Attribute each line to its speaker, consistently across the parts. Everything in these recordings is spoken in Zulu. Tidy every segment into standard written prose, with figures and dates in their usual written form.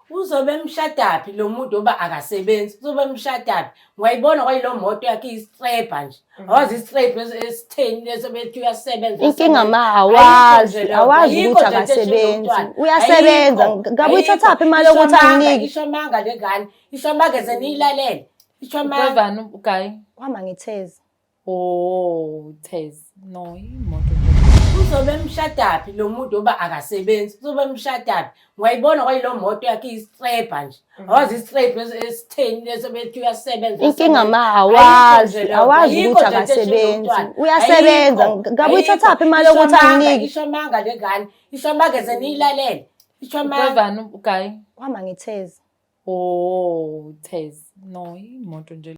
Speaker 1: Uzobe emshadaphi lo muntu oba akasebenzi, uzobe emshadaphi. Ngiyayibona kwayilo moto yakhe iyisitrebha nje. Awazi isitrebha esitheni leso bethi uyasebenza.
Speaker 2: Inkinga ma
Speaker 1: Ayikho
Speaker 2: awazi,
Speaker 1: nje leyo nto,
Speaker 2: awazi
Speaker 1: ayikho
Speaker 2: ukuthi
Speaker 1: nje into eshiwo
Speaker 2: akasebenzi.
Speaker 1: umntwana.
Speaker 2: Uyasebenza,
Speaker 1: Ayikho,
Speaker 2: ngabe uyithathaphi
Speaker 1: ayikho.
Speaker 2: imali yokuthi
Speaker 1: Isho amanga,
Speaker 2: anginike?
Speaker 1: Isho amanga le ngane, isho amanga ze niyilalele. Isho amanga.
Speaker 3: Uxovani ugayi?
Speaker 2: Uhamba ngethezi.
Speaker 3: Oh, Tez. No, imoto nje.
Speaker 1: Uzobe emshadaphi lo muntu oba akasebenzi, uzobe emshadaphi. Ngiyayibona kwayilo moto yakhe iyisitrebha nje. Awazi isitrebha esitheni leso bethi uyasebenza.
Speaker 2: Inkinga ma
Speaker 1: Ayikho
Speaker 2: awazi,
Speaker 1: nje leyo nto,
Speaker 2: awazi
Speaker 1: ayikho
Speaker 2: ukuthi
Speaker 1: nje into eshiwo
Speaker 2: akasebenzi.
Speaker 1: umntwana.
Speaker 2: Uyasebenza,
Speaker 1: Ayikho,
Speaker 2: ngabe uyithathaphi
Speaker 1: ayikho.
Speaker 2: imali yokuthi
Speaker 1: Isho amanga,
Speaker 2: anginike?
Speaker 1: Isho amanga le ngane, isho amanga ze niyilalele. Isho amanga.
Speaker 3: Uxovani ugayi?
Speaker 2: Uhamba ngethezi.
Speaker 3: Oh, Tez. No, imoto nje.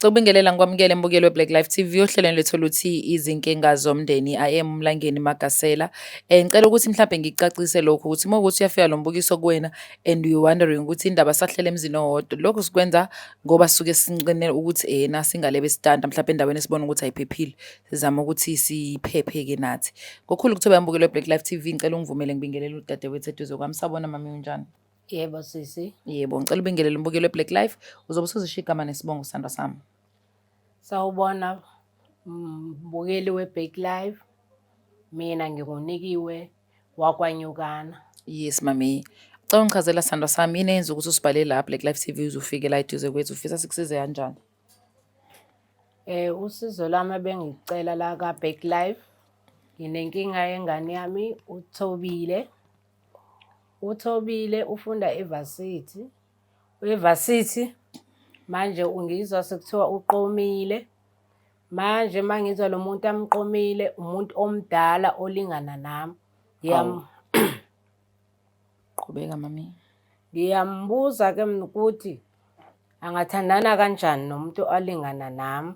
Speaker 3: Cubingelela ngikwamukele mbukeli weBlack Life TV ohlelweni lwethu oluthi izinkinga zomndeni. I am Mlangeni Magasela. Ngicela ukuthi mhlambe ngicacise lokhu ukuthi uma ukuthi uyafika lo mbukiso kuwena and you wondering ukuthi indaba sahlele emzini owodwa. Lokhu sikwenza ngoba sisuke sinqinela ukuthi nasingale besitanda mhlambe endaweni esibona ukuthi ayiphephile. Sizama ukuthi siphephe-ke nathi. Ngokukhulu ukuthoba mbukeli weBlack Life TV ngicela ungivumele ngibingelele udadewethu eduze kwami. Sawubona mami, unjani?
Speaker 1: Yebo sisi.
Speaker 3: Yebo, ngicela ubingelele umbukeli weBlack Life. Uzobe usuzisho igama nesibongo sithandwa sami.
Speaker 1: Sawubona mbukeli weBlack Life. Mina ngingunikiwe wakwaNyukana.
Speaker 3: Yes mami. Cela ungichazela sithandwa sami yini eyenza ukuthi usibhale la Black Life TV uze ufike la eduze kwethu, ufisa sikusize kanjani?
Speaker 1: Usizo lwami ebengicela la ka-Back Life, nginenkinga yengane yami uThobile. UThobile ufunda evasithi, evasithi manje ungizwa sekuthiwa uqomile. Manje uma ngizwa lo muntu amqomile umuntu omdala olingana nami.
Speaker 3: Qhubeka mami.
Speaker 1: Ngiyambuza-ke mina ukuthi angathandana kanjani nomuntu olingana nami.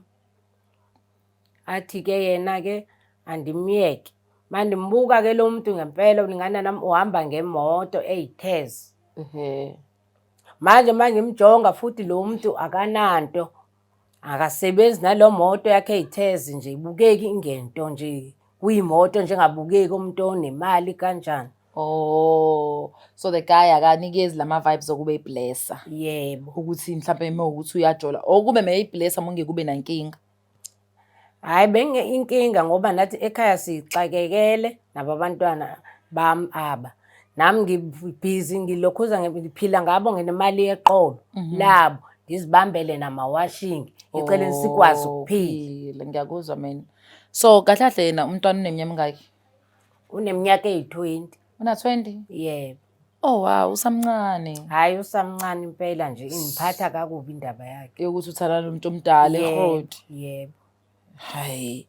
Speaker 1: Athi-ke yena-ke andimyeke. Mandimbuka-ke lo muntu ngempela ulingana nami uhamba ngemoto eyithezi. Manje mangimjonga futhi lo muntu akananto, akasebenzi nalo moto yakhe eyithezi nje ibukeki ingento nje kuyimoto nje engabukeki umuntu onemali kanjani.
Speaker 3: Oh, so the guy akanikezi lama vibes okube iblesser.
Speaker 1: Yebo.
Speaker 3: Ukuthi mhlawumbe uma ukuthi uyajola or kube meyiblesser mungeke kube nankinga.
Speaker 1: Hhayi benge inkinga ngoba nathi ekhaya sixakekele nabo abantwana bami aba. Nami ngibhizi ngilokhuza ngiphila ngabo nginemali yeqolo labo ngizibambele nama-washing eceleni sikwazi
Speaker 3: Oh,
Speaker 1: ukuphila.
Speaker 3: phila. Ngiyakuzwa mina. So kahle kahle yena umntwana uneminyaka emingaki?
Speaker 1: Uneminyaka eyi-20.
Speaker 3: Una 20?
Speaker 1: Yebo.
Speaker 3: Oh wow, usamncane.
Speaker 1: Hhayi usamncane impela nje ingiphatha kakubi indaba yakhe.
Speaker 3: Yokuthi uthandana nomuntu omdala eRhodi.
Speaker 1: Yebo.
Speaker 3: Hayi.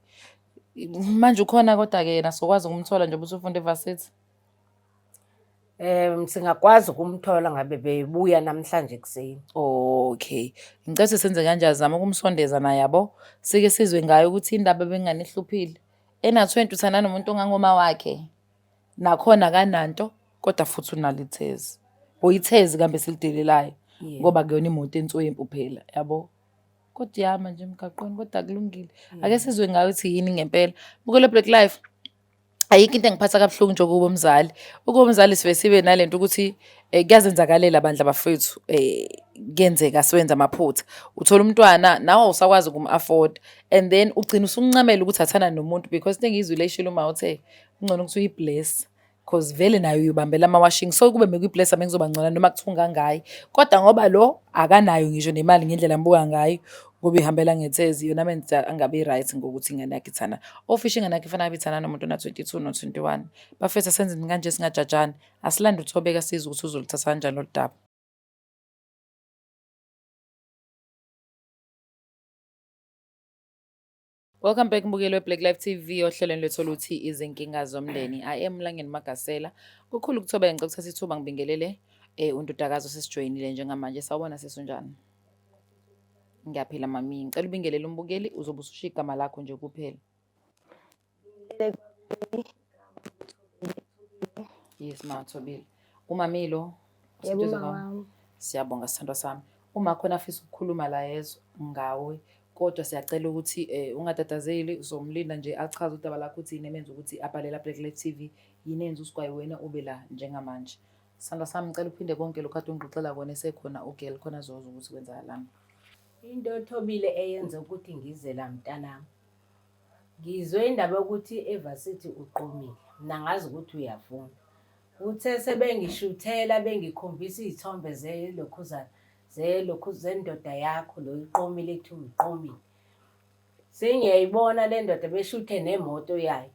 Speaker 3: Manje ukhona kodwa ke yena sokwazi ukumthola njengoba usufunda evarsity.
Speaker 1: Singakwazi ukumthola ngabe bebuya namhlanje ekuseni.
Speaker 3: Okay. Ngicela ukuthi senze kanjani, zama ukumsondeza naye yabo. Sike sizwe ngayo ukuthi indaba benganihluphile. Ena 20 uthandana nomuntu ongangoma wakhe. Nakhona akananto kodwa futhi unalo ithezi. Oyithezi kambe silidelelayo ngoba kuyona imoto enswempu phela yabo. Kodwa iyama nje emgaqweni kodwa kulungile. Ake sizwe ngayo ukuthi yini ngempela. Bukele Black Life. Ayikho into engiphatha kabuhlungu nje ukuba umzali. Ukuba umzali sive sibe nalento ukuthi kuyazenzakalela bandla bafethu, kuyenzeka siwenze amaphutha. Uthola umntwana nawe awusakwazi ukum-afford and then ugcina usuncamela ukuthi athanda nomuntu because into engiyizwile eshilo uma uthe kungcono ukuthi uyibless cause vele nayo uyobambela ama-washing, so kube bekuyiblessa bengizoba ngcono noma kuthiwa ungangayi, kodwa ngoba lo akanayo ngisho nemali ngendlela ambuka ngayo ngoba ihambela ngethezi yona menza angabi right ngokuthi ingane yakhe ithanda ofisha ingane yakhe ifanele ithanda nomuntu ona-22 no-21. Bafethu asenzeni kanje singajajani, asilande uThobeka sizwe ukuthi uzoluthatha kanjani lolu daba. Welcome back mbukeli we-Black Life TV ohlelweni lwethu oluthi izinkinga zomndeni. I am Mlangeni Magasela. Kukhulu ukuthobeka, ngicela ukuthatha ithuba ngibingelele undodakazi osesijoyinile njengamanje. Sawubona sisi, unjani? Ngiyaphila mami. Ngicela ubingelele umbukeli, uzobe ususho igama lakho nje kuphela. Yes ma, Thobile. Umamilo.
Speaker 2: Yebo,
Speaker 3: Useduze
Speaker 2: mama
Speaker 3: kwami.
Speaker 2: wami.
Speaker 3: Siyabonga sithandwa sami. Uma khona afisa ukukhuluma la yezwa ngawe, kodwa siyacela ukuthi ungatatazeli, uzomlinda nje achaze udaba lakho ukuthi yini emenza ukuthi abhale la Black Life TV, yini eyenza uSgwayi wena ube la njengamanje. Sandla sami ngicela uphinde konke lokhu kade ungixoxela kona esekhona ugirl khona azozwa ukuthi kwenzakalani.
Speaker 1: Into ethobile eyenza ukuthi ngize la mntanami. Ngizwe indaba yokuthi evasithi uqomile. Mina ngazi ukuthi uyafunda. Uthe sebengishuthela bengikhombisa iy'thombe zelokhuzana zelokhu zendoda yakho lo iqomile ekuthiwa uyiqomile. Sengiyayibona le ndoda beshuthe nemoto yayo.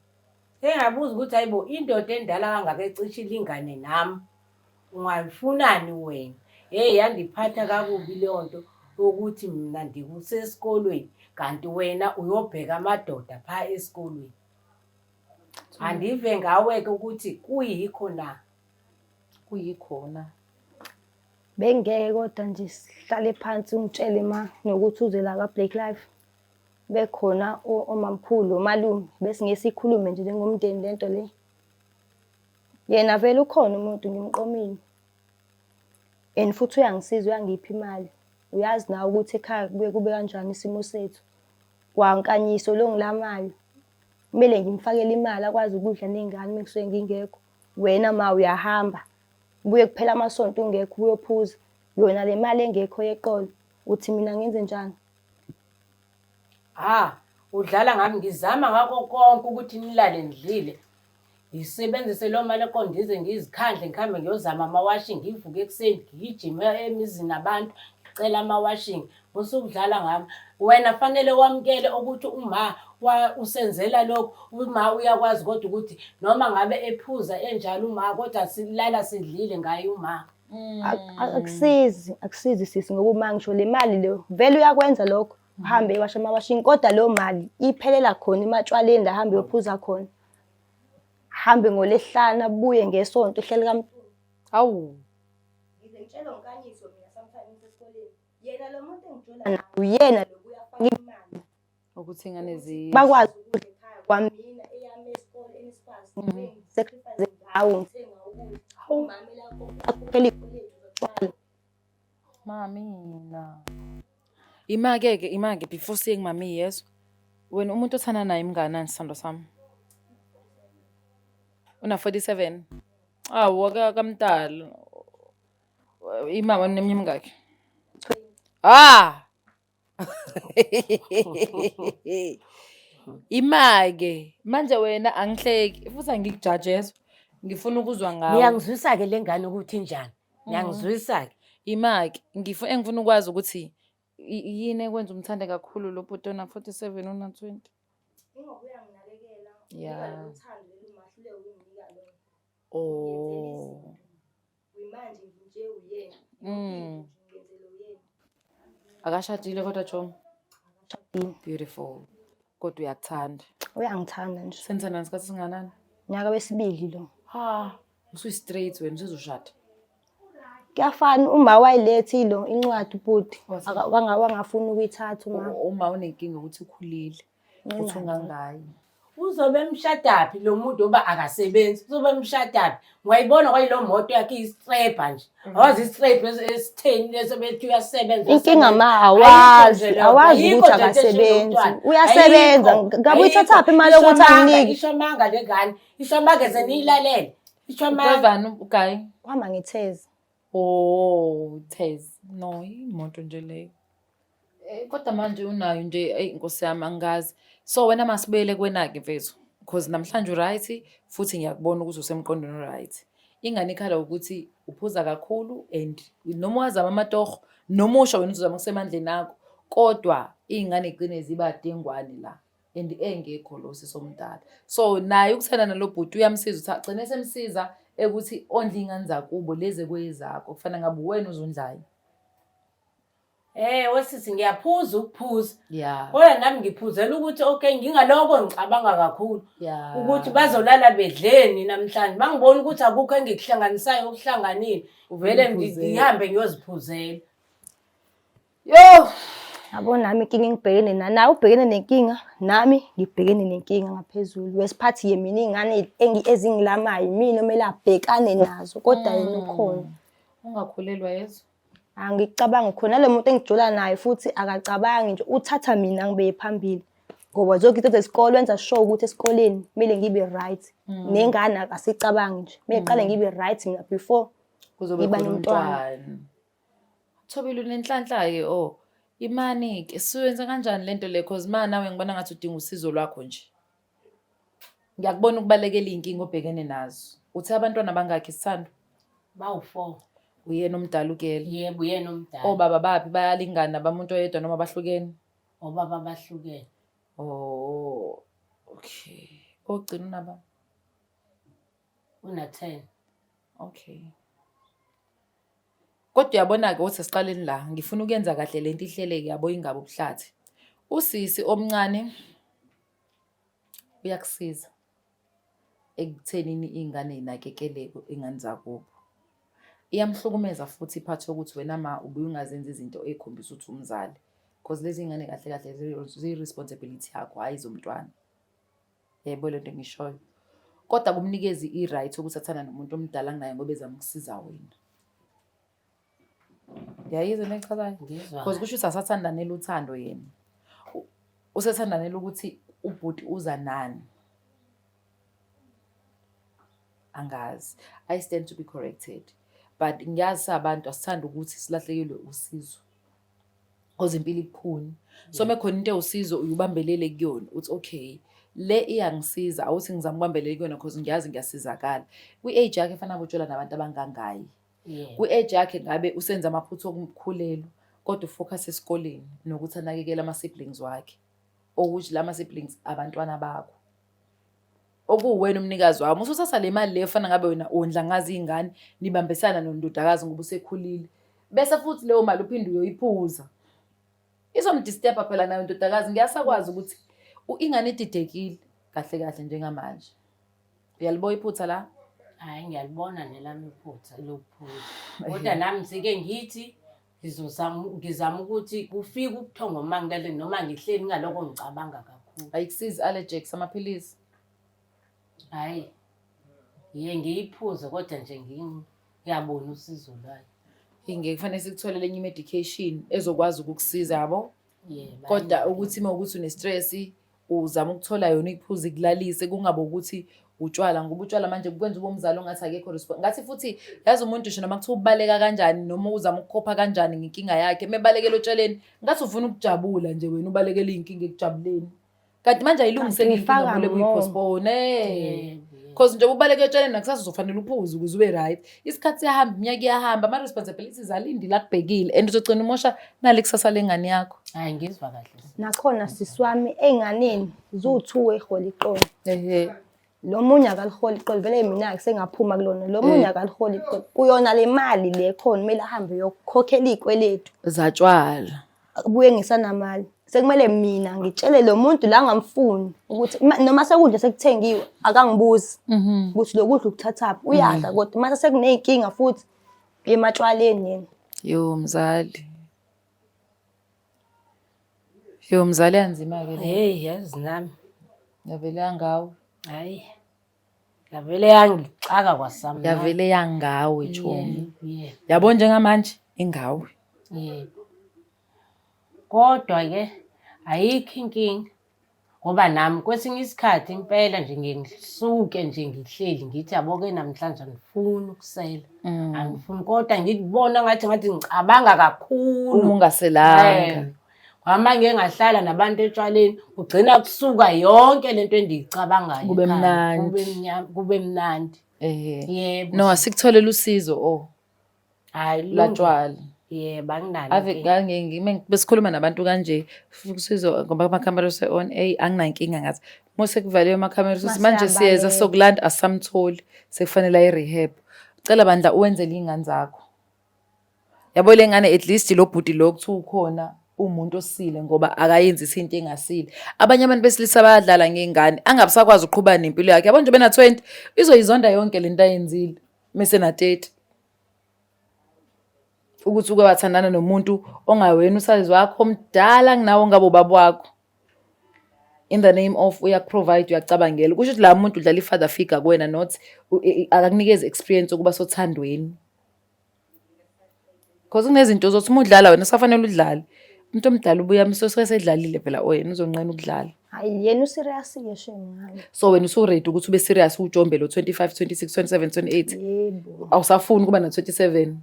Speaker 1: Sengiyabuza ukuthi hayibo indoda endala kangaka ecishe ilingane nami ungayifunani wena? Hheyi yangiphatha kakubi leyo nto yokuthi mina ndikusesikolweni kanti wena uyobheka amadoda pha esikolweni. Andive ngawe-ke ukuthi kuyikho na?
Speaker 3: Kuyikhona.
Speaker 2: Bengeke kodwa nje sihlale phansi ungitshele ma nokuthi uze la ka-Black Life. Bekhona omamkhulu, omalume, besingeke sikhulume nje njengomndeni le nto le. Yena vele ukhona umuntu ngimqomile. And futhi uyangisiza uyangipha imali. Uyazi nawe ukuthi ekhaya kubuye kube kanjani isimo sethu. KwaNkanyiso lo ngilamayo. Kumele ngimfakele imali akwazi ukudla ney'ngane uma ngisuke ngingekho. Wena ma uyahamba, kubuye kuphela amasonto ungekho uyophuza. Yona le mali engekho yeqolo, uthi mina ngenze njani?
Speaker 1: Ha, udlala ngami ngizama ngakho konke ukuthi nilale nidlile. Ngisebenzise loo mali eqondo ngize ngizikhandle ngihambe ngiyozama amawashing ngivuke ekuseni ngigijime emizini abantu ngicela amawashing usukudlala ngami. Wena fanele wamukele ukuthi uma usenzela lokhu uma uyakwazi kodwa ukuthi noma ngabe ephuza enjalo uma kodwa silala sidlile ngaye uma.
Speaker 2: Akusizi, akusizi sisi ngoba uma ngisho le mali leyo vele uyakwenza lokho. Uhambe ewasha amawashing kodwa leyo mali iphelela khona ematshwaleni la ahambe uyophuza khona. Hambe ngolesihlanu abuye ngesonto uhleli kamntu.
Speaker 3: Awu.
Speaker 2: Ngize ngitshelwe uNkanyiso mina sometimes ngisesikoleni. Yena lo muntu engijola naye uyena lo uyafaka imali.
Speaker 3: Ukuthi ingane zi
Speaker 2: Bakwazi ukudla ekhaya kwamina eyami yesikole NSFAS. Ngisacrifice ngawo ngithenga ukudla. Umama elakho akhokhela iy'kweletu zotshwala.
Speaker 3: Mamina. Ima-ke ke ima-ke before siye kumami yezwa. Wena umuntu othanda naye mnganani sithandwa sami? Una 47. Awu akamdala. Ima wena uneminyaka emingaki? Ah! Ima-ke manje wena angihleki futhi angikujaji yezwa. Ngifuna ukuzwa ngawe.
Speaker 1: Niyangizwisa-ke le ngane ukuthi injani. Niyangizwisa-ke.
Speaker 3: Ima-ke ngifuna engifuna ukwazi ukuthi yini ekwenza umthande kakhulu lo bhuti ona 47 una 20.
Speaker 2: Ingoba uyanginakekela.
Speaker 3: Yeah.
Speaker 2: Uthando lolu mahluleke ukunginika lona.
Speaker 3: Oh.
Speaker 2: Uyimanje nje uyena. Ngenzela uyena.
Speaker 3: Akashadile kodwa Jom. Beautiful. Kodwa uyakuthanda.
Speaker 2: Uyangithanda nje.
Speaker 3: Senithandana isikhathi esinganani?
Speaker 2: Nyaka wesibili lo.
Speaker 3: Ha, usuyi-straight wena usuzoshada.
Speaker 2: Kuyafana uma wayiletha ilo incwadi ubhuti wangafuni ukuyithatha uma.
Speaker 3: Uma unenkinga ukuthi ukhulile, uthi ungangayi.
Speaker 1: Uzobe emshadaphi lo muntu oba akasebenzi, uzobe emshadaphi. Ungayibona kwayilo moto yakhe iyistrebha nje. Awazi isitrebhu esitheni leso bethi uyasebenza.
Speaker 2: Inkinga ma awazi, awazi ukuthi akasebenzi. Uyasebenza, ngabe uyithathaphi imali yokuthi anginike?
Speaker 1: Isho amanga le ngane, isho amanga ze niyilalele. Isho amanga.
Speaker 3: Uxovani ugayi?
Speaker 2: Uhamba ngethezi.
Speaker 3: Oh, Tez. No, imoto nje leyo. Eh, kodwa manje unayo nje eyi nkosi yami angazi. So wena masibuyele kuwena-ke mfethu. Because namhlanje uright futhi ngiyakubona ukuthi usemqondweni uright. Ingane ikhala ukuthi uphuza kakhulu and noma wazama amatoho noma usho wena uzama kusemandleni akho kodwa iy'ngane gcine ziba dengwane la and engekho lo sisi omdala. So naye ukuthanda nalo bhuti uyamsiza ukuthi agcine esemsiza ekuthi ondle iy'ngane zakubo lezi ekweyezakho kufanele ngabe uwena ozondlayo.
Speaker 1: Eh wesisi ngiyaphuza ukuphuza.
Speaker 3: Yeah.
Speaker 1: Kodwa nami ngiphuzela ukuthi okay ngingaloko ngicabanga kakhulu
Speaker 3: Yeah.
Speaker 1: ukuthi bazolala bedleni namhlanje. Bangibona ukuthi akukho engikuhlanganisayo okuhlanganile. Vele
Speaker 3: Uyiphuzele.
Speaker 1: ngihambe ngiyoziphuzela.
Speaker 3: Yo!
Speaker 2: Yabo nami inkinga engibhekene nayo, nawe ubhekene nenkinga, nami ngibhekene nenkinga ngaphezulu. Wesiphathi ye mina iy'ngane ezingilamayo imina okumele abhekane nazo kodwa yena ukhona.
Speaker 3: Ungakhulelwa yezwa.
Speaker 2: Angikucabangi khona nalo muntu engijola naye futhi akacabangi nje uthatha mina ngibeye phambili. Ngoba zonke izinto zesikole wenza sure ukuthi esikoleni kumele ngibe right. Nengane akasicabangi nje. Kumele qale ngibe right mina before
Speaker 3: Kuzobe
Speaker 2: ngiba
Speaker 3: khona
Speaker 2: nomntwana.
Speaker 3: umntwana. Thobile unenhlanhla-ke oh. Imani-ke siwenza kanjani lento le cause ma nawe ngibona ngathi udinga usizo lwakho nje. Ngiyakubona ukubalekela iy'nkinga obhekene nazo. Uthe abantwana bangakhi sithando?
Speaker 1: Bawu-four.
Speaker 3: Uyena omdala ukele.
Speaker 1: Yebo, uyena omdala.
Speaker 3: Obaba baphi bayalingana bamuntu oyedwa noma bahlukene?
Speaker 1: Obaba bahlukene.
Speaker 3: Oh, okay. Ogcina unaba?
Speaker 1: Una-10.
Speaker 3: Okay. Kodwa uyabona-ke ukuthi asiqaleni la, ngifuna ukuyenza kahle lento ihleleke yabo ingabe ubuhlathi. Usisi omncane uyakusiza ekuthenini iy'ngane y'nakekeleke iy'ngane zakubo. Iyamhlukumeza futhi iphathi yokuthi wena ma ubuye ungazenzi izinto ey'khombisa ukuthi umzali. Cause lezi ngane kahle kahle ziyi-responsibility yakho, hhayi zomntwana. Yebo lento engishoyo. Kodwa kumnikezi i-right ukuthi athanda nomuntu omdala kunaye ngoba ezama ukusiza wena. Ngiyayizwa into engichazayo?
Speaker 1: Ngizwa.
Speaker 3: Because kusho ukuthi asathandanele uthando yena. Usethandanele ukuthi ubhuti uza nani. Angazi. I stand to be corrected. But ngiyazi sabantu asithanda ukuthi silahlekelwe usizo. Because impilo ibukhuni. So uma khona into ewusizo uye ubambelele kuyona uthi okay le iyangisiza awuthi ngizama ukubambelela kuyona because ngiyazi ngiyasizakala. Kwi-age yakhe fanele abotshelwa nabantu abangangaye. Kwi-age yakhe ngabe usenza amaphutha okukhulelwa kodwa ufocus esikoleni nokuthi anakekele ama-siblings wakhe. Okuthi la ma-siblings abantwana bakho. Okuwuwena umnikazi wabo. Usuthatha le mali leyo fana ngabe wena wondla ngazo iy'ngane nibambisana nondodakazi ngoba usekhulile. Bese futhi leyo mali uphinde uyoyiphuza. Izomdisturba phela nayo ndodakazi ngiyasakwazi ukuthi ingane ididekile kahle kahle njengamanje. Uyaliboya iphutha la?
Speaker 1: Hhayi ngiyalibona nelami iphutha lokuphuza. Kodwa nami sike ngithi ngizozama ngizama ukuthi kufike ubuthongo uma ngilale noma ngihleli ngaloko ngicabanga kakhulu.
Speaker 3: Ayikusizi allergics amaphilisi.
Speaker 1: Hhayi ngiye ngiyiphuze kodwa nje ngiyabona usizo lwayo.
Speaker 3: Ngeke kufanele sikutholele enye i-medication ezokwazi ukukusiza yabo.
Speaker 1: Yebo.
Speaker 3: Kodwa ukuthi uma ukuthi une-stress uzama ukuthola yona iphuze ikulalise kungabe ukuthi utshwala ngoba utshwala manje kukwenza ube umzali ongathi akekho ngathi futhi yazi umuntu ngisho noma kuthiwa ubaleka kanjani noma uzama ukukhopha kanjani ngenkinga yakhe mebalekela otshwaleni ngathi ufuna ukujabula nje wena ubalekela iy'nkinga ekujabuleni kanti manje ayilungiseki
Speaker 2: Kanti
Speaker 3: inkinga
Speaker 2: uyifaka
Speaker 3: vele
Speaker 2: more.
Speaker 3: kuyi-postpone cause njengoba ubaleka etshwaleni nakusasa uzofanele uphuze ukuze ube right. Isikhathi siyahamba, iminyaka iyahamba, ama-responsibilities alindile akubhekile and uzogcina umosha nale kusasa lengane yakho.
Speaker 1: Hhayi ngizwa kahle.
Speaker 2: Nakhona sisi wami ey'nganeni ziwu-two ey'hola iqolo.
Speaker 3: Ehe.
Speaker 2: Lo munye akaliholi iqolo vele mina-ke sengaphuma kulona. Lo munye akaliholi iqolo. Kuyona le mali le khona kumele ahambe uyokhokhela iy'kweletu.
Speaker 3: Zatshwala.
Speaker 2: Abuye ngisanamali. Sekumele mina ngitshele lo muntu la ngamfuni ukuthi noma sekudla sekuthengiwe akangibuzi ukuthi lo kudla ukuthathaphi uyadla kodwa mase sekuney'nkinga futhi ematshwaleni yena.
Speaker 3: Yo mzali. Yo mzali yanzima-ke le.
Speaker 1: Hey yazi nami.
Speaker 3: Yavele yangawe.
Speaker 1: Hhayi. Yavele yangixaka kwasami.
Speaker 3: Yavele yangawe chomi.
Speaker 1: Yebo.
Speaker 3: Yabo njengamanje ingawe.
Speaker 1: Yebo. Kodwa-ke ayikho inkinga ngoba nami kwesinye isikhathi impela nje ngiye ngisuke nje ngihleli ngithi yabo-ke namhlanje angifuni ukusela. Angifuni kodwa ngikubona ngathi ngathi ngicabanga kakhulu.
Speaker 3: Uma ungaselanga.
Speaker 1: Ngoba uma ngike ngahlala nabantu etshwaleni kugcina kusuka yonke lento endiyicabangayo.
Speaker 3: Kube
Speaker 1: ekhaya.
Speaker 3: mnandi.
Speaker 1: Kube mnyama, kube mnandi.
Speaker 3: Ehhe.
Speaker 1: Yebo.
Speaker 3: No, asikutholele usizo oh
Speaker 1: Hhayi kulungile.
Speaker 3: latshwala.
Speaker 1: Yebo, anginalo
Speaker 3: Ave
Speaker 1: inkinga.
Speaker 3: ngangime besikhuluma nabantu kanje usizo ngoba amakhamera use on ey anginankinga ngathi mose kuvaliwe amakhamera usuthi manje siyeza
Speaker 2: Masiyabaleka.
Speaker 3: sokulanda asamtholi sekufanele aye rehab. Cela bandla uwenzele iy'ngane zakho. Yabo le ngane at least lo bhuti lo kuthiwa ukhona uwumuntu osile ngoba akayenzisi into engasile. Abanye abantu besilisa bayadlala ngey'ngane angabe usakwazi ukuqhubeka nempilo yakhe. Yabo nje bena-20 izoyizonda yonke lento ayenzile mese na-30. Ukuthi uke wathandana nomuntu ongawena usayizi wakho omdala kunawe ongabe ubaba wakho. In the name of uyakuprovide uyacabangela. Kusho ukuthi la muntu udlala i-father figure kuwena not akakunikezi experience yokuba sothandweni. Because kunezinto ozothi uma udlala wena usafanele udlale. Umuntu omdala ubuya msuke sedlalile phela o yena uzonqena ukudlala.
Speaker 2: Hayi yena userious-ke shem ngami.
Speaker 3: So wena usu-ready ukuthi ube serious ujombe lo 25, 26, 27, 28.
Speaker 2: Yebo.
Speaker 3: Awusafuni ukuba na 27.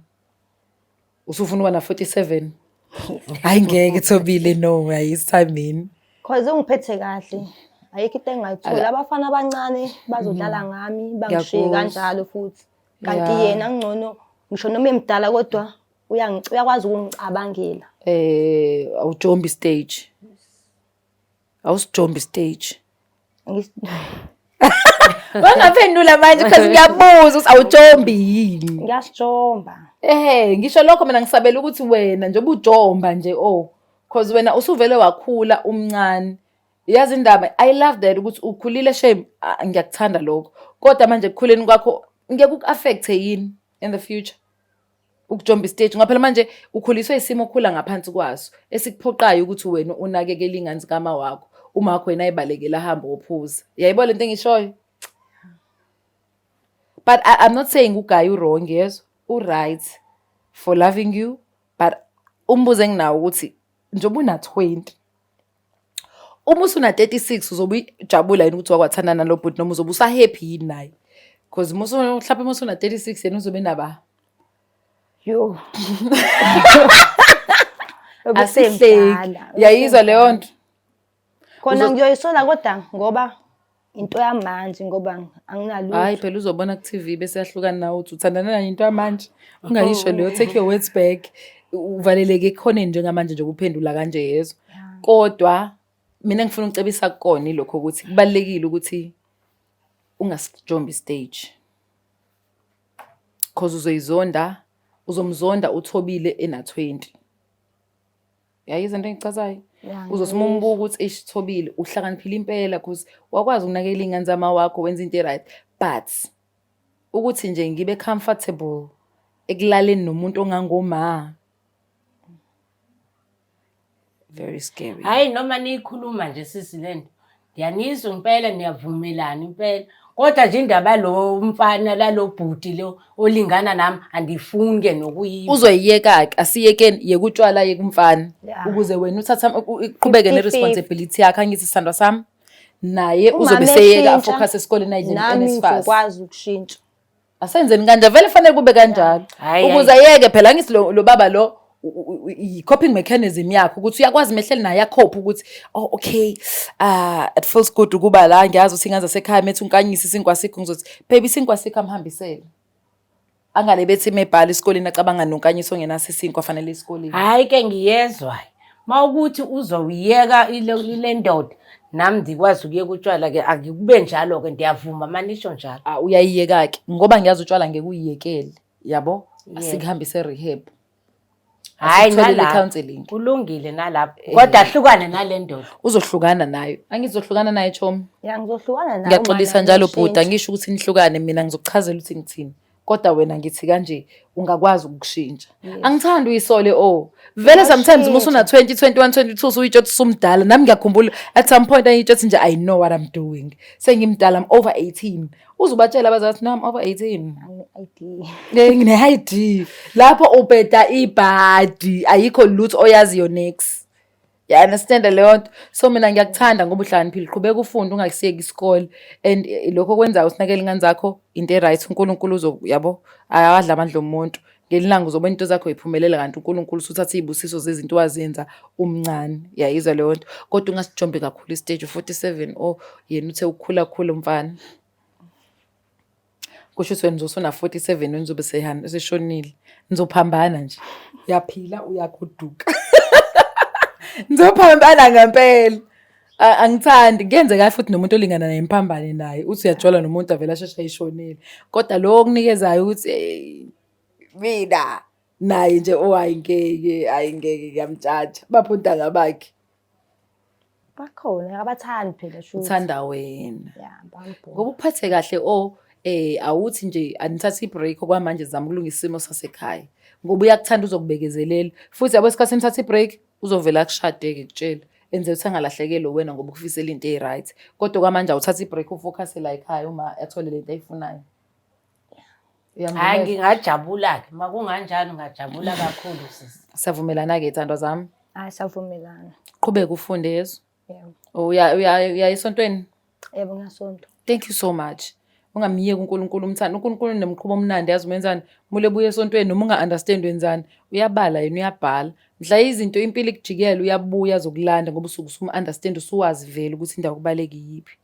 Speaker 3: Usufuna ukuba na 47. Hayi ngeke Thobile no, ayisithamini.
Speaker 2: Cause ungiphethe kahle. Ayikho into engingayithola. Abafana abancane bazodlala ngami, bangishiye
Speaker 3: Ngiyakuzwa.
Speaker 2: kanjalo futhi. Kanti
Speaker 3: Yeah.
Speaker 2: yena ngcono ngisho noma emdala kodwa uyakwazi ukungicabangela.
Speaker 3: Awujombi stage. Awusijombi stage. Wangaphendula manje because ngiyabuza ukuthi awujombi yini.
Speaker 2: Ngiyasijomba.
Speaker 3: Ngisho lokho mina ngisabela ukuthi wena njengoba ujomba nje oh cause wena usuvele wakhula umncane. Yazi indaba, I love that ukuthi ukhulile shame, ngiyakuthanda lokho. Kodwa manje ekukhuleni kwakho ngeke uku-affect-e yini in the future? Ukujomba istage ngoba phela manje ukhuliswe isimo okhula ngaphansi kwaso esikuphoqayo ukuthi wena unakekele ingane zikama wakho, uma wakho yena ayibalekela ahambe ophuza. Uyayibona lento engishoyo? But I'm not saying uguy u-wrong, yezwa, u-right for loving you, but umbuzo enginawo ukuthi njengoba una 20 uma usuna 36 uzobe ujabula yini ukuthi wakwathandana nalo bhuti noma uzobe usa-happy yini naye? Because mhlawumbe uma usuna 36 yena uzobe naba.
Speaker 2: Yo.
Speaker 3: Asihleki. Uyayizwa leyo nto?
Speaker 2: Khona ngiyoyisola kodwa ngoba into yamanje ngoba anginalutho.
Speaker 3: Hayi phela uzobona ku TV bese yahlukana nawe uthi uthandana naye into yamanje. Ungayisho leyo, take your words back. Uvaleleke ekhoneni njengamanje nje ukuphendula kanje yezwa. Kodwa mina ngifuna ukucebisa kukona ilokho ukuthi kubalekile ukuthi ungasijombi stage. Cause uzoyizonda, uzomzonda uThobile ena 20. Yayiza into engichazayo. Uzothi uma umbuka ukuthi eish Thobile uhlakaniphile impela cause wakwazi ukunakekela iy'ngane zama wakho wenza into e-right. But ukuthi nje ngibe comfortable ekulaleni nomuntu ongangoma. Very scary.
Speaker 1: Hayi noma niyikhuluma nje sisi lento. Ndiyanizwa impela niyavumelana impela. Kodwa nje indaba lo mfana lalo bhuti lo olingana nami andifuni ke nokuyiva.
Speaker 3: Uzoyiyeka-ke, asiyekeni, yeka utshwala yeka umfana.
Speaker 2: Yeah.
Speaker 3: Ukuze wena uthatha uqhubeke
Speaker 2: 50-50.
Speaker 3: ne-responsibility yakho angithi sithandwa sami. Naye
Speaker 2: Umama
Speaker 3: uzobe seyeka
Speaker 2: eshintsha,
Speaker 3: afocus esikoleni ayidle
Speaker 2: nami
Speaker 3: NSFAS.
Speaker 2: ngizokwazi ukushintsha.
Speaker 3: Asenzeni kanje vele fanele kube kanjalo.
Speaker 1: Hhayi,
Speaker 3: Ukuze ayeke phela angithi lo baba lo i-coping mechanism yakhe ukuthi uyakwazi mehleli naye akhophe ukuthi oh okay it feels good ukuba la ngiyazi ukuthi ingane zasekhaya methi unkanyisa isinkwa sikho ngizothi baby isinkwa sikho amhambisele. Angale bethi mebhala esikoleni acabanga nonkanyiso ongenaso isinkwa fanele esikoleni.
Speaker 1: Hhayi ke ngiyezwa. Mawukuthi uzowuyeka ile ndoda nami ndikwazi ukuyeka utshwala ke akube njalo ke ndiyavuma manisho njalo.
Speaker 3: Uyayiyeka ke ngoba ngiyazi utshwala ngeke uyiyekele yabo
Speaker 1: Yebo.
Speaker 3: asikuhambise rehab.
Speaker 1: Hhayi
Speaker 3: Asitholele
Speaker 1: nalapho.
Speaker 3: i-counselling.
Speaker 1: Kulungile nalapho. Kodwa ahlukane nale ndoda.
Speaker 3: Uzohlukana nayo. Angizohlukana naye chomi.
Speaker 2: Ya ngizohlukana naye.
Speaker 3: Ngiyaxolisa
Speaker 2: uma
Speaker 3: njalo
Speaker 2: ngishintsha.
Speaker 3: bhuti, angisho ukuthi nihlukane mina ngizokuchazela ukuthi ngithini. Kodwa wena ngithi kanje ungakwazi ukushintsha. Angithandi uyisole oh. Vele sometimes uma usuna 20, 21, 22 usuyitsho ukuthi usumdala. Nami ngiyakhumbula at some point angitsho ukuthi nje I know what I'm doing. Sengimdala, I'm over 18. Uzubatshela abazali ukuthi no I'm over 18.
Speaker 2: Ngine-ID.
Speaker 3: Ngine-ID. Lapho ubheda ibhadi, ayikho lutho oyaziyo next. You understand leyo nto? So mina ngiyakuthanda ngoba uhlakaniphile, qhubeka ufunde ungasiyeki isikole. And lokho okwenzayo usinakekela ingane zakho into e-right, uNkulunkulu uzo yabo akawadli amandla omuntu. Ngelinye ilanga uzobona into zakho ziphumelela kanti uNkulunkulu usuthatha iy'busiso zezinto wazenza umncane. Uyayizwa leyo nto? Kodwa ungasijombi kakhulu isiteji u-47 oh yena uthe ukukhula khula umfana. Kusho ukuthi wena uzosuna 47 wena uzobe seshonile. Nizophambana nje. Uyaphila uyagoduka. Nizophambana ngempela. Angithandi kuyenzeka futhi nomuntu olingana naye niphambane naye uthi uyajola nomuntu avele asheshe ayishonele. Kodwa lo okunikezayo ukuthi hey mina naye nje oh hayi ngeke hayi ngeke ngiyamjaja. Baphi ontanga bakhe?
Speaker 2: Bakhona abathandi phela shuthi.
Speaker 3: Uthanda wena.
Speaker 2: Ya, bambona.
Speaker 3: Ngoba uphathe kahle oh awuthi nje anithathe i-break okwamanje zama ukulungisa isimo sasekhaya. Ngoba uyakuthanda uzokubekezelela. Futhi yabo isikhathi nithatha i-break uzovela akushade-ke kutshela. Enze ukuthi angalahlekelwa wena ngoba ukufisela into e-right. Kodwa kwamanje awuthathe i-break ufocus la ekhaya uma athole lento ayifunayo.
Speaker 1: Hayi, ngingajabula-ke uma kunganjalo, ngingajabula kakhulu sisi.
Speaker 3: Siyavumelana-ke thandwa zami?
Speaker 2: Hayi, siyavumelana.
Speaker 3: Qhubeka ufunde yezo.
Speaker 2: Yebo.
Speaker 3: Uya uya esontweni?
Speaker 2: Yebo, ngiyasonta.
Speaker 3: Thank you so much. Ungamyeki uNkulunkulu umthanda. UNkulunkulu unemqhubo omnandi, yazi umenzani. Mule buye esontweni noma unga-understand wenzani. Uyabala yena uyabhala. Mhla izinto impilo ikujikela uyabuya azokulanda ngoba usuke usum-understand usuwazi vele ukuthi indawo kubaleka iyiphi.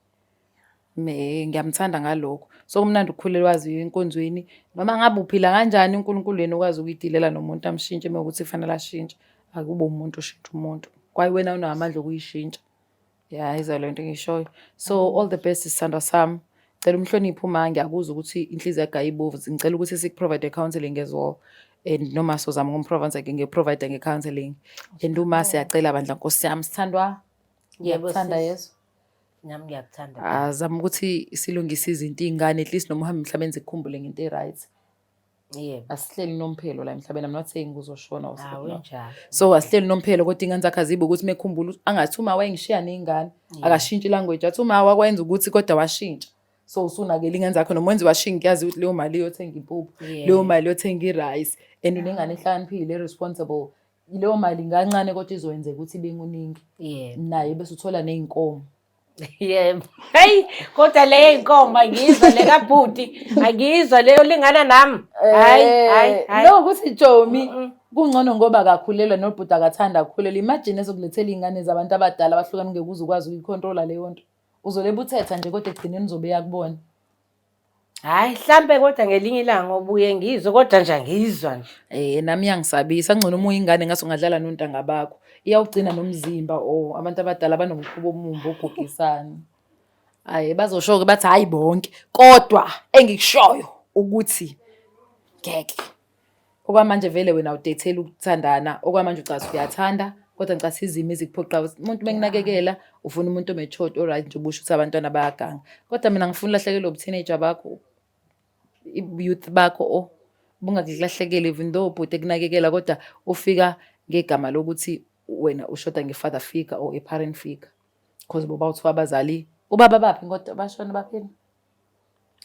Speaker 3: Me ngiyamthanda ngalokho. So kumnandi ukukhulelwa wazi enkonzweni noma ngabe uphila kanjani uNkulunkulu yena ukwazi ukuyidilela nomuntu amshintshe uma ukuthi kufanele ashintshe. Akube umuntu oshintsha umuntu. Kwaye wena unamandla okuyishintsha. Ya, izwa le nto engishoyo. So all the best sithandwa sami. Cela umhloniphe uma ngiyakuzwa ukuthi inhliziyo yakhe ayibovu. Ngicela ukuthi sikuprovide counseling as well. And noma sozama ukumprovide nge-provide nge-counseling. And uma siyacela bandla Nkosi yami sithandwa.
Speaker 1: Yebo,
Speaker 3: Ngiyakuthanda
Speaker 1: sis.
Speaker 3: yeso.
Speaker 1: Nami ngiyakuthanda.
Speaker 3: Azama ukuthi silungise izinto iy'ngane at least noma uhambe emhlabeni zikukhumbule ngento e-right.
Speaker 1: Yebo.
Speaker 3: Asihleli nomphelo la emhlabeni. I'm not saying uzoshona or
Speaker 1: Hawu
Speaker 3: no.
Speaker 1: injalo.
Speaker 3: So asihleli nomphelo kodwa ingane zakhe azibe ukuthi mekhumbula angathi uma wayengishiya ney'ngane akashintshi language athi uma wakwenza ukuthi kodwa washintsha. So usunakele ingane zakho noma wenze washintsha kuyazi ukuthi leyo mali iyothenga impuphu, leyo mali iyothenga i-rice and unengane ehlakaniphile responsible. Leyo mali ingancane kodwa izoyenzeka ukuthi ibe kuningi.
Speaker 1: Yebo.
Speaker 3: Naye bese uthola ney'nkomo.
Speaker 1: Yebo. Hey, kodwa leyo inkomo angiyizwa le kabhuti, angiyizwa leyo lingana nami. Hayi, hayi, hayi.
Speaker 3: No ukuthi Jomi kungcono ngoba akakhulelwa nobhuti akathanda ukukhulelwa. Imagine ezokulethela iy'ngane zabantu abadala abahlukana ungeke uze ukwazi ukuyikhontrola leyo nto. Uzolebe uthetha nje kodwa ekugcineni uzobe yakubona.
Speaker 1: Hayi, hlampe kodwa ngelinye ilanga obuye ngizwe kodwa nje angizwa nje.
Speaker 3: Eh nami iyangisabisa ngcono uma uyingane ngathi ungadlala nontanga bakho. Iyawugcina nomzimba or abantu abadala banomkhuba omumbi ogugisana. Hayi bazosho-ke bathi hhayi bonke kodwa engikushoyo ukuthi ngeke. Okwamanje vele wena awudetheli ukuthandana, okwamanje ucathi uyathanda kodwa ngicathi izimo ezikuphoqa ukuthi umuntu mekunakekela ufuna umuntu o-matured o-right nje ubusho ukuthi abantwana bayaganga. Kodwa mina ngifuna ulahlekelwe ubu-teenager bakho, i-youth bakho oh bungakulahlekeli even though ubhuti ekunakekela kodwa ufika ngegama lokuthi wena ushoda nge-father figure or a-parent figure. Cause boba uthiwa abazali ubaba baphi kodwa bashona baphila?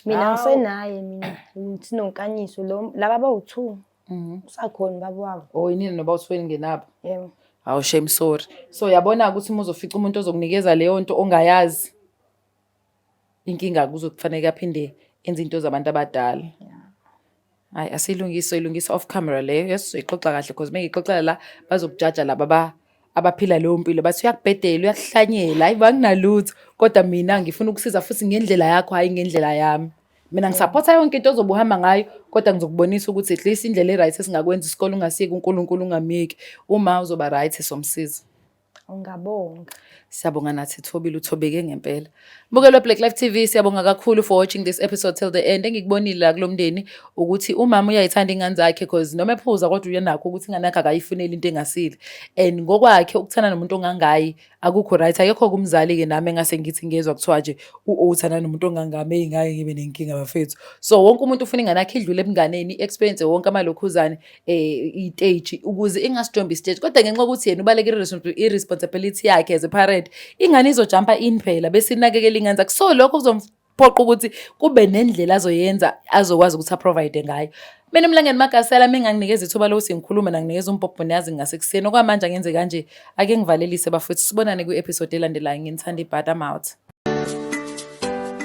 Speaker 2: Mina
Speaker 1: Hawu.
Speaker 2: ngisenaye mina sinonkanyiso lo laba abawu-two usakhona ubaba wabo.
Speaker 3: Oh yinini noba uthiwe ningenabo?
Speaker 2: Yebo.
Speaker 3: Hawu shame sorry. So yabona ukuthi uma uzofica umuntu ozokunikeza leyo nto ongayazi inkinga kuzokufanele aphinde enze into zabantu abadala. Hayi asilungise ilungisa off camera leyo yes soyixoxa kahle because mengixoxela la bazokujaja laba abaphila leyo mpilo bathi uyakubhedela uyakuhlanyela hayi banginalutho kodwa mina ngifuna ukusiza futhi ngendlela yakho hayi ngendlela yami. Mina ngisapotha yonke into ozobe uhamba ngayo kodwa ngizokubonisa ukuthi at least indlela e-right esingakwenza isikole ungasiyeki uNkulunkulu ungamyeki uma uzoba right somsiza.
Speaker 2: Ungabonga.
Speaker 3: Siyabonga nathi Thobile uthobeke ngempela. Mbukelo Black Life TV siyabonga kakhulu for watching this episode till the end. Engikubonile la kulomndeni ukuthi umama uyayithanda ingane zakhe because noma ephuza kodwa uyenakho ukuthi ingane yakhe akayifuneli into engasile. And ngokwakhe ukuthanda nomuntu ongangayi akukho right. Akekho kumzali ke nami engase ngithi ngezwa kuthiwa nje uthanda nomuntu ongangami engake ngibe nenkinga bafethu. So wonke umuntu ufuna ingane yakhe idlule ebunganeni, experience wonke amalokhuzane i-stage ukuze ingasijombi i-stage kodwa ngenxa yokuthi yena ubalekile i-responsibility yakhe as a parent ingane izojampa in phela bese inakekela ingane zakhe so lokho kuzomphoqa ukuthi kube nendlela azoyenza azokwazi ukuthi aprovide ngayo. Mina Mlangeni Magasela menganginikeza ithuba lokuthi ngikhulume nanginikeza umbhobho niyazi ngasekuseni okwamanje angenze kanje ake ngivalelise bafethu sibonane kwi-episode elandelayo nginithanda ibhada I'm out.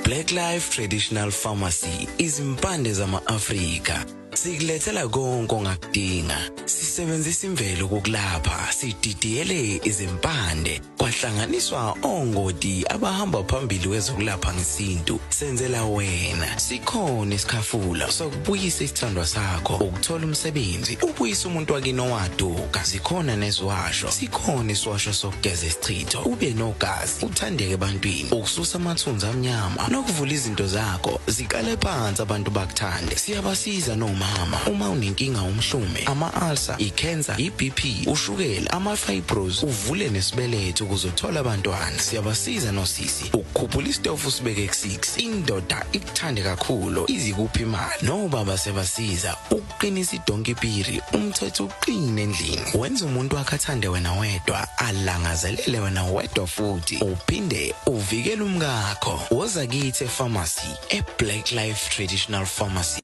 Speaker 4: Black Life Traditional Pharmacy izimpande zama-Afrika sikulethela konke ongakudinga sisebenzisa imvelo ukukulapha sididiyele izimpande kwahlanganiswa ongoti abahamba phambili kwezokulapha ngesintu senzela wena sikhona isikhafula sokubuyisa isithandwa sakho ukuthola umsebenzi ubuyisa umuntu wakini owaduka zikhona neziwasho sikhona isiwasho sokugeza isichitho ube nogazi uthandeke ebantwini ukususa amathunzi amnyama nokuvula izinto zakho ziqale phansi abantu bakuthande siyabasiza nomama uma unenkinga umhlume ama-ulcer i-cancer i-BP ushukela ama-fibros uvule nesibeletho ukuze uthole abantwana siyabasiza nosisi ukukhuphula isitofu usibeke ku-6 indoda ikuthande kakhulu izikuphi imali nobaba siyabasiza ukuqinisa idonki piri umthetho uqine endlini wenza umuntu wakhe athande wena wedwa alangazelele wena wedwa futhi uphinde uvikele umkakho woza kithi epharmacy e-Black Life Traditional Pharmacy.